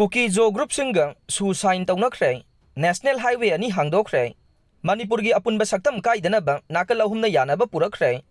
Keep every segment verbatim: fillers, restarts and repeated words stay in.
ꯀꯨꯀꯤ ꯖꯣ ꯒ꯭ꯔꯨꯞꯁꯤꯡꯒ ꯁꯨ sign ꯇꯧꯅꯈ꯭ꯔꯦ꯫ National highway ꯑꯅꯤ ꯍꯥꯡꯗꯣꯛꯈ꯭ꯔꯦ꯫ ꯃꯅꯤꯄꯨꯔꯒꯤ ꯑꯄꯨꯟꯕ ꯁꯛꯇꯝ ꯀꯥꯏꯗꯅꯕ ꯅꯥꯀꯜ ꯑꯍꯨꯝꯅ ꯌꯥꯅꯕ ꯄꯨꯔꯛꯈ꯭ꯔꯦ꯫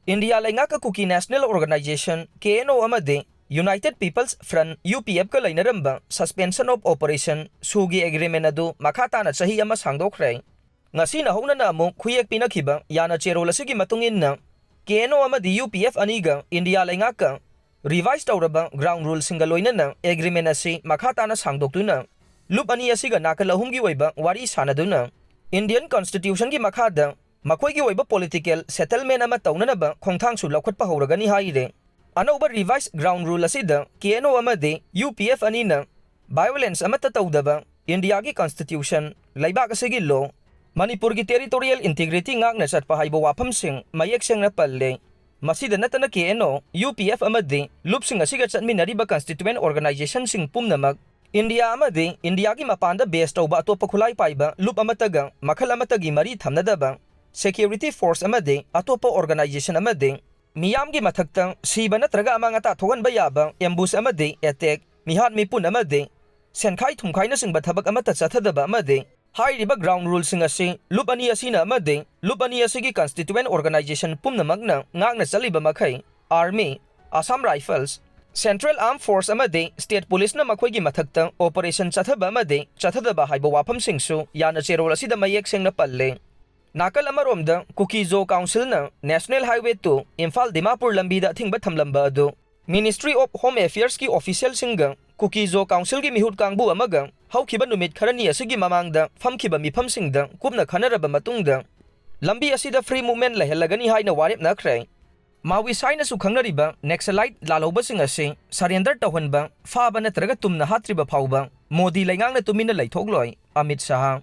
ꯏꯟꯗꯤꯌꯥ ꯂꯩꯉꯥꯛꯀ ꯀꯨꯀꯤ national organisation, K N O, ꯑꯃꯗꯤ United People's Front, U P ꯑꯦꯐꯀ ꯂꯩꯅꯔꯝꯕ suspension of operation ꯁꯨꯒꯤ ꯑꯦꯒ꯭ꯔꯤꯃꯦꯟ ꯑꯗꯨ ꯃꯈꯥ ꯇꯥꯅ ꯆꯍꯤ ꯑꯃ ꯁꯥꯡꯗꯣꯛꯈ꯭ꯔꯦ꯫ ꯉꯁꯤꯅ ꯍꯧꯅꯅ ꯑꯃꯨꯛ ꯈꯨꯌꯦꯛ ꯄꯤꯅꯈꯤꯕ ꯌꯥꯅ ꯆꯦꯔꯣꯜ ꯑꯁꯤꯒꯤ ꯃꯇꯨꯡ ꯏꯟꯅ, ꯀꯦ ꯑꯦꯟ ꯑꯣ ꯑꯃꯗꯤ ꯌꯨ ꯄꯤ ꯑꯦꯐ ꯑꯅꯤꯒ ꯏꯟꯗꯤꯌꯥ ꯂꯩꯉꯥꯛꯀ revise ꯇꯧꯔꯕ ground ruleꯁꯤꯡꯒ ꯂꯣꯏꯅꯅ ꯑꯦꯒ꯭ꯔꯤꯃꯦꯟ ꯑꯁꯤ ꯃꯈꯥ ꯇꯥꯅ ꯁꯥꯡꯗꯣꯛꯇꯨꯅ, ꯂꯨꯞ ꯑꯅꯤ ꯑꯁꯤꯒ ꯅꯥꯀꯜ ꯑꯍꯨꯝꯒꯤ ꯑꯣꯏꯕ ꯋꯥꯔꯤ ꯁꯥꯅꯗꯨꯅ, Indian Constitutionꯒꯤ ꯃꯈꯥꯗ ꯃꯈꯣꯏꯒꯤ ꯑꯣꯏꯕ political settlement ꯑꯃ ꯇꯧꯅꯅꯕ ꯈꯣꯡꯊꯥꯡꯁꯨ ꯂꯧꯈꯠꯄ ꯍꯧꯔꯒꯅꯤ ꯍꯥꯏꯔꯦ꯫ ꯑꯅꯧꯕ revise ground rule ꯑꯁꯤꯗ ꯀꯦ ꯑꯦꯟ ꯑꯣ ꯑꯃꯗꯤ ꯌꯨ ꯄꯤ ꯑꯦꯐ ꯑꯅꯤꯅ violence ꯑꯃꯠꯇ ꯇꯧꯗꯕ, ꯏꯟꯗꯤꯌꯥꯒꯤ Constitution, ꯂꯩꯕꯥꯛ ꯑꯁꯤꯒꯤ law, ꯃꯅꯤꯄꯨꯔꯒꯤ territorial integrity ꯉꯥꯛꯅ ꯆꯠꯄ ꯍꯥꯏꯕ ꯋꯥꯐꯝꯁꯤꯡ ꯃꯌꯦꯛ ꯁꯦꯡꯅ ꯄꯜꯂꯦ꯫ ꯃꯁꯤꯗ ꯅꯠꯇꯅ ꯀꯦ ꯑꯦꯟ ꯑꯣ, ꯌꯨ ꯄꯤ ꯑꯦꯐ ꯑꯃꯗꯤ ꯂꯨꯞꯁꯤꯡ ꯑꯁꯤꯒ ꯆꯠꯃꯤꯟꯅꯔꯤꯕ constituent organizationꯁꯤꯡ ꯄꯨꯝꯅꯃꯛ, ꯏꯟꯗꯤꯌꯥ ꯑꯃꯗꯤ ꯏꯟꯗꯤꯌꯥꯒꯤ ꯃꯄꯥꯟꯗ base ꯇꯧꯕ ꯑꯇꯣꯞꯄ ꯈꯨꯠꯂꯥꯏ ꯄꯥꯏꯕ ꯂꯨꯞ ꯑꯃꯠꯇꯒ ꯃꯈꯜ ꯑꯃꯠꯇꯒꯤ ꯃꯔꯤ ꯊꯝꯅꯗꯕ, security force ꯑꯃꯗꯤ ꯑꯇꯣꯞꯄ organization ꯑꯃꯗꯤ ꯃꯤꯌꯥꯝꯒꯤ ꯃꯊꯛꯇ ꯁꯤꯕ ꯅꯠꯇ꯭ꯔꯒ ꯑꯃꯥꯡ ꯑꯇꯥ ꯊꯣꯛꯍꯟꯕ ꯌꯥꯕ ambush ꯑꯃꯗꯤ attack, ꯃꯤꯍꯥꯠ ꯃꯤꯄꯨꯟ ꯑꯃꯗꯤ ꯁꯦꯟꯈꯥꯏ ꯊꯨꯝꯈꯥꯏꯅꯆꯤꯡꯕ ꯊꯕꯛ ꯑꯃꯠꯇ ꯆꯠꯊꯗꯕ ꯑꯃꯗꯤ ꯍꯥꯏꯔꯤꯕ ground ruleꯁꯤꯡ ꯑꯁꯤ ꯂꯨꯞ ꯑꯅꯤ ꯑꯁꯤꯅ ꯑꯃꯗꯤ ꯂꯨꯞ ꯑꯅꯤ ꯑꯁꯤꯒꯤ constituent organization ꯄꯨꯝꯅꯃꯛꯅ ꯉꯥꯛꯅ ꯆꯠꯂꯤꯕ ꯃꯈꯩ Army, Assam Rifles, Central Armed Force ꯑꯃꯗꯤ State Policeꯅ ꯃꯈꯣꯏꯒꯤ ꯃꯊꯛꯇ operation ꯆꯠꯊꯕ ꯑꯃꯗꯤ ꯆꯠꯊꯗꯕ ꯍꯥꯏꯕ ꯋꯥꯐꯝꯁꯤꯡꯁꯨ ꯌꯥꯅ ꯆꯦꯔꯣꯜ ꯑꯁꯤꯗ ꯃꯌꯦꯛ ꯁꯦꯡꯅ ꯄꯜꯂꯦ꯫ ꯅꯥꯀꯜ ꯑꯃꯔꯣꯝꯗ, ꯀꯨꯀꯤ ꯖꯣ ꯀꯥꯎꯟꯁꯤꯜꯅ National Highway two Imphal Dimapur ꯂꯝꯕꯤꯗ ꯑꯊꯤꯡꯕ ꯊꯝꯂꯝꯕ ꯑꯗꯨ Ministry of Home Affairsꯀꯤ officialꯁꯤꯡꯒ ꯀꯨꯀꯤ ꯖꯣ ꯀꯥꯎꯟꯁꯤꯜꯒꯤ ꯃꯤꯍꯨꯠ ꯀꯥꯡꯕꯨ ꯑꯃꯒ ꯍꯧꯈꯤꯕ ꯅꯨꯃꯤꯠ ꯈꯔꯅꯤ ꯑꯁꯤꯒꯤ ꯃꯃꯥꯡꯗ ꯐꯝꯈꯤꯕ ꯃꯤꯐꯝꯁꯤꯡꯗ ꯀꯨꯞꯅ ꯈꯟꯅꯔꯕ ꯃꯇꯨꯡꯗ ꯂꯝꯕꯤ ꯑꯁꯤꯗ free movement ꯂꯩꯍꯜꯂꯒꯅꯤ ꯍꯥꯏꯅ ꯋꯥꯔꯦꯞꯅꯈ꯭ꯔꯦ꯫ Maoist ꯍꯥꯏꯅꯁꯨ ꯈꯪꯅꯔꯤꯕ Naxalite ꯂꯥꯜꯍꯧꯕꯁꯤꯡ ꯑꯁꯤ surrender ꯇꯧꯍꯟꯕ, ꯐꯥꯕ ꯅꯠꯇ꯭ꯔꯒ ꯇꯨꯝꯅ ꯍꯥꯠꯇ꯭ꯔꯤꯕ ꯐꯥꯎꯕ ꯃꯣꯗꯤ ꯂꯩꯉꯥꯛꯅ ꯇꯨꯃꯤꯟꯅ ꯂꯩꯊꯣꯛꯂꯣꯏ, ꯑꯃꯤꯠ ꯁꯥꯍ꯫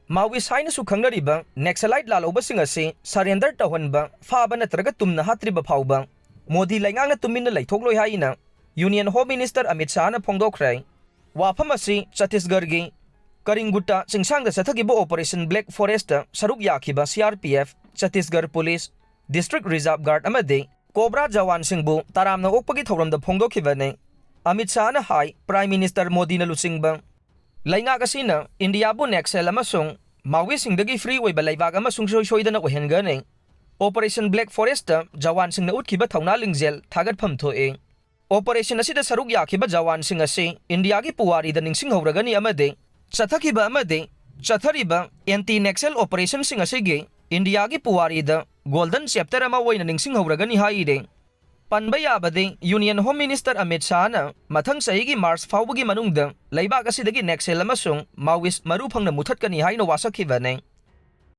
Maoist ꯍꯥꯏꯅꯁꯨ ꯈꯪꯅꯔꯤꯕ Naxalite ꯂꯥꯜꯍꯧꯕꯁꯤꯡ ꯑꯁꯤ surrender ꯇꯧꯍꯟꯕ, ꯐꯥꯕ ꯅꯠꯇ꯭ꯔꯒ ꯇꯨꯝꯅ ꯍꯥꯠꯇ꯭ꯔꯤꯕ ꯐꯥꯎꯕ ꯃꯣꯗꯤ ꯂꯩꯉꯥꯛꯅ ꯇꯨꯃꯤꯟꯅ ꯂꯩꯊꯣꯛꯂꯣꯏ ꯍꯥꯏꯅ Union Home Minister ꯑꯃꯤꯠ ꯁꯥꯍꯅ ꯐꯣꯡꯗꯣꯛꯈ꯭ꯔꯦ꯫ ꯋꯥꯐꯝ ꯑꯁꯤ ꯆꯇꯤꯁꯒꯔꯒꯤ ꯀꯔꯤꯡꯒꯨꯠꯇ ꯆꯤꯡꯁꯥꯡꯗ ꯆꯠꯊꯈꯤꯕ Operation Black Forestꯇ ꯁꯔꯨꯛ ꯌꯥꯈꯤꯕ C R P F, Chhattisgarh police, District Reserve Guard ꯑꯃꯗꯤ ꯀꯣꯕ꯭ꯔꯥ ꯖꯋꯥꯟꯁꯤꯡꯕꯨ ꯇꯔꯥꯝꯅ ꯑꯣꯛꯄꯒꯤ ꯊꯧꯔꯝꯗ ꯐꯣꯡꯗꯣꯛꯈꯤꯕꯅꯤ꯫ ꯑꯃꯤꯠ ꯁꯥꯍꯅ ꯍꯥꯏ, ꯄ꯭ꯔꯥꯏꯝ ꯃꯤꯅꯤꯁꯇꯔ ꯃꯣꯗꯤꯅ ꯂꯨꯆꯤꯡꯕ ꯂꯩꯉꯥꯛ ꯑꯁꯤꯅ ꯏꯟꯗꯤꯌꯥꯕꯨ ꯅꯦꯛꯁꯦꯜ ꯑꯃꯁꯨꯡ ꯃꯥꯋꯤꯁꯤꯡꯗꯒꯤ ꯐ꯭ꯔꯤ ꯑꯣꯏꯕ ꯂꯩꯕꯥꯛ ꯑꯃ ꯁꯨꯡꯁꯣꯏ ꯁꯣꯏꯗꯅ ꯑꯣꯏꯍꯟꯒꯅꯤ꯫ ꯑꯣꯄꯔꯦꯁꯟ ꯕ꯭ꯂꯦꯛ ꯐꯣꯔꯦꯁꯇ ꯖꯋꯥꯟꯁꯤꯡꯅ ꯎꯠꯈꯤꯕ ꯊꯧꯅꯥ ꯂꯤꯡꯖꯦꯜ ꯊꯥꯒꯠꯐꯝ ꯊꯣꯛꯏ꯫ ꯑꯣꯄꯔꯦꯁꯟ ꯑꯁꯤꯗ ꯁꯔꯨꯛ ꯌꯥꯈꯤꯕ ꯖꯋꯥꯟꯁꯤꯡ ꯑꯁꯤ ꯏꯟꯗꯤꯌꯥꯒꯤ ꯄꯨꯋꯥꯔꯤꯗ ꯅꯤꯡꯁꯤꯡꯍꯧꯔꯒꯅꯤ ꯑꯃꯗꯤ ꯆꯠꯊꯈꯤꯕ ꯑꯃꯗꯤ ꯆꯠꯊꯔꯤꯕ ꯑꯦꯟꯇꯤ ꯅꯦꯛꯁꯦꯜ ꯑꯣꯄꯔꯦꯁꯟꯁꯤꯡ ꯑꯁꯤꯒꯤ ꯏꯟꯗꯤꯌꯥꯒꯤ ꯄꯨꯋꯥꯔꯤꯗ ꯒꯣꯜꯗꯟ ꯆꯦꯞꯇꯔ ꯑꯃ ꯑꯣꯏꯅ ꯅꯤꯡꯁꯤꯡꯍꯧꯔꯒꯅꯤ ꯍꯥꯏꯔꯤ꯫ ꯄꯟꯕ ꯌꯥꯕꯗꯤ, ꯌꯨꯅꯤꯌꯟ ꯍꯣꯝ ꯃꯤꯅꯤꯁꯇꯔ ꯑꯃꯤꯠ ꯁꯥꯍꯅ ꯃꯊꯪ ꯆꯍꯤꯒꯤ ꯃꯥꯔꯆ ꯐꯥꯎꯕꯒꯤ ꯃꯅꯨꯡꯗ ꯂꯩꯕꯥꯛ ꯑꯁꯤꯗꯒꯤ ꯅꯦꯛꯁꯦꯜ ꯑꯃꯁꯨꯡ ꯃꯥꯋꯤꯁ ꯃꯔꯨ ꯐꯪꯅ ꯃꯨꯊꯠꯀꯅꯤ ꯍꯥꯏꯅ ꯋꯥꯁꯛꯈꯤꯕꯅꯤ꯫